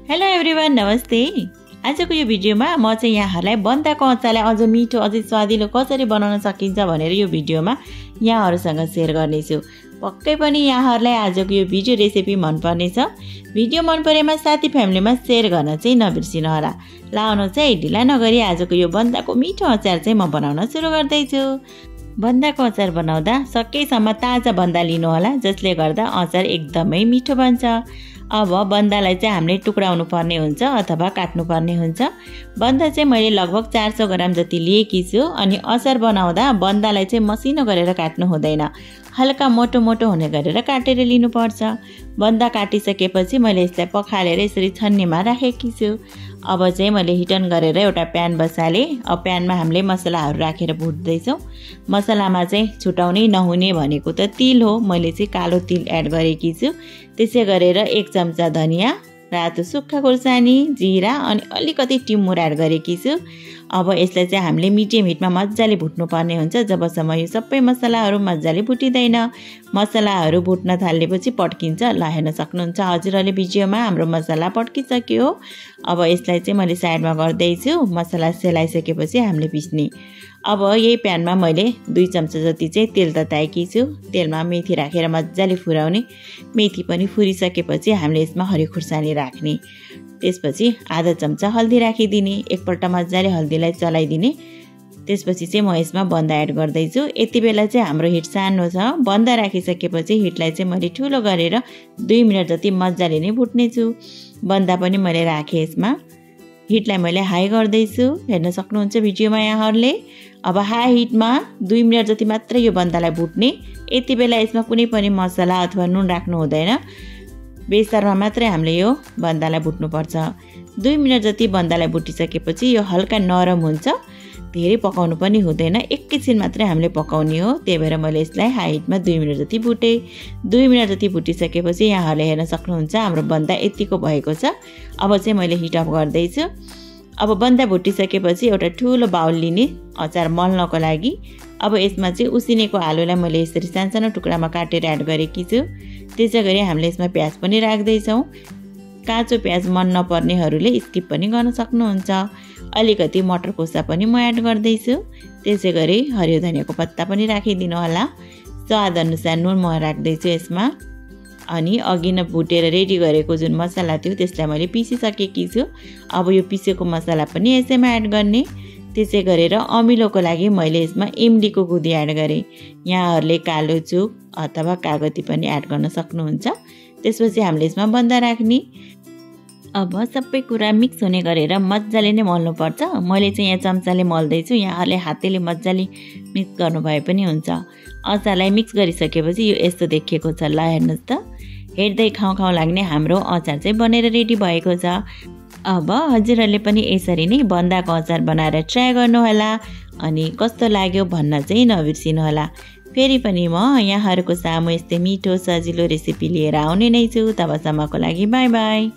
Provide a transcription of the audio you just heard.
Hello everyone, नमस्ते। आजको यो भिडियोमा म चाहिँ यहाँहरूलाई बन्दाको अचारलाई अझ मिठो अझै स्वादिलो कसरी बनाउन सकिन्छ भनेर यो भिडियोमा यहाँहरूसँग सेयर गर्नेछु। पक्कै पनि यहाँहरूलाई आजको यो भिडियो रेसिपी मनपर्नेछ। भिडियो मन परेमा साथी फ्यामिलीमा सेयर गर्न चाहिँ नबिर्सिनु होला। लाउनु चाहिँ ढिला नगरी आजको यो बन्दाको मिठो अचार चाहिँ म बनाउन सुरु गर्दैछु। बन्दाको अचार बनाउँदा सकेसम्म ताजा बन्दा लिनु होला, जसले गर्दा अचार एकदमै मिठो बन्छ। अब बन्दालाई चाहिँ हामीले टुक्राउनु पर्ने हुन्छ अथवा काट्नु पर्ने हुन्छ। बन्दा चाहिँ मैले लगभग 400 ग्राम जति लिएकी छु। अनि अचार बनाउँदा बन्दालाई चाहिँ मसिनो गरेर काट्नु हुँदैन, हल्का मोटो मोटो हुने गरेर काटेर लिनुपर्छ। बन्दा काटिसकेपछि मैले यसलाई पखालेर यसरी छन्नीमा राखेकी छु। अब चाहिँ मैले हिटन गरेर एउटा प्यान बसालेँ। अब प्यानमा हामीले मसलाहरू राखेर भुट्दैछौँ। मसलामा चाहिँ छुटाउनै नहुने भनेको त तिल हो। मैले चाहिँ कालो तिल एड गरेकी छु। त्यसै गरेर 1 चम्चा धनियाँ, रातो सुक्खा खुर्सानी, जिरा अनि अलिकति टिमुर एड गरेकी छु। अब यसलाई चाहिँ हामीले मिडियम हिटमा मजाले भुट्नु पर्ने हुन्छ, जबसम्म यो सबै मसलाहरू मजाले भुटिँदैन। मसलाहरू भुट्न थालेपछि पड्किन्छ। ल, हेर्न सक्नुहुन्छ हजुरहरूले भिडियोमा हाम्रो मसला पड्किसक्यो। अब यसलाई चाहिँ मैले साइडमा गर्दैछु। मसला सेलाइसकेपछि हामीले पिस्ने। अब यही प्यानमा मैले 2 चम्चा जति चाहिँ तेल तताएकी छु। तेलमा मेथी राखेर मजाले फुराउने। मेथी पनि फुरिसकेपछि हामीले यसमा हरियो खुर्सानी राख्ने। त्यसपछि आधा चम्चा हल्दी राखिदिने। एकपल्ट मजाले हल्दीलाई चलाइदिने। त्यसपछि चाहिँ म यसमा बन्दा एड गर्दैछु। यति बेला चाहिँ हाम्रो हिट सानो छ। बन्दा राखिसकेपछि हिटलाई चाहिँ मैले ठुलो गरेर 2 मिनट जति मजाले नै भुट्नेछु। बन्दा पनि मैले राखेँ यसमा। हिटलाई मैले हाई गर्दैछु, हेर्न सक्नुहुन्छ भिडियोमा यहाँहरूले। अब हाई हिटमा 2 मिनट जति मात्र यो बन्दालाई भुट्ने। यति बेला यसमा कुनै पनि मसला अथवा नुन राख्नु हुँदैन। बेसारमा मात्रै हामीले यो बन्दालाई भुट्नुपर्छ। 2 मिनट जति बन्दालाई भुटिसकेपछि यो हल्का नरम हुन्छ। धेरै पकाउनु पनि हुँदैन, एकैछिन मात्रै हामीले पकाउने हो। त्यही भएर मैले यसलाई हाई हिटमा 2 मिनट जति भुटेँ। 2 मिनट जति भुटिसकेपछि यहाँहरूले हेर्न सक्नुहुन्छ हाम्रो बन्दा यतिको भएको छ। अब चाहिँ मैले हिट अफ गर्दैछु। अब बन्दा भुटिसकेपछि एउटा ठुलो बाउल लिने अचार मल्नको लागि। अब यसमा चाहिँ उसिनेको आलुलाई मैले यसरी सानो टुक्रामा काटेर एड गरेकी छु। त्यसै गरी हामीले यसमा प्याज पनि राख्दैछौँ। काँचो प्याज मन नपर्नेहरूले स्किप पनि गर्न सक्नुहुन्छ। अलिकति मटर कोसा पनि म एड गर्दैछु। त्यसै गरी हरियो धनियाँको पत्ता पनि राखिदिनु होला। स्वाद अनुसार नुन म राख्दैछु यसमा। अनि अघि नै भुटेर रेडी गरेको जुन मसला थियो त्यसलाई मैले पिसिसकेकी छु। अब यो पिसेको मसला पनि यसैमा एड गर्ने। त्यसै गरेर अमिलोको लागि मैले यसमा इमलीको गुदी एड गरेँ। यहाँहरूले कालो चुक अथवा कागती पनि एड गर्न सक्नुहुन्छ। त्यसपछि हामीले यसमा बन्दा राख्ने। अब सबै कुरा मिक्स हुने गरेर मजाले नै मल्नुपर्छ। मैले चाहिँ यहाँ चम्चाले मल्दैछु, यहाँहरूले हातले मजाले मिक्स गर्नुभए पनि हुन्छ। अचारलाई मिक्स गरिसकेपछि यो यस्तो देखिएको छ। ल, हेर्नुहोस् त, हेर्दै खाउँ लाग्ने हाम्रो अचार चाहिँ बनेर रेडी भएको छ। अब हजुरहरूले पनि यसरी नै बन्दाको अचार बनाएर ट्राई गर्नुहोला। अनि कस्तो लाग्यो भन्न चाहिँ नबिर्सिनु होला। फेरि पनि म यहाँहरूको सामु यस्तै मिठो सजिलो रेसिपी लिएर आउने नै छु। तबसम्मको लागि बाई बाई।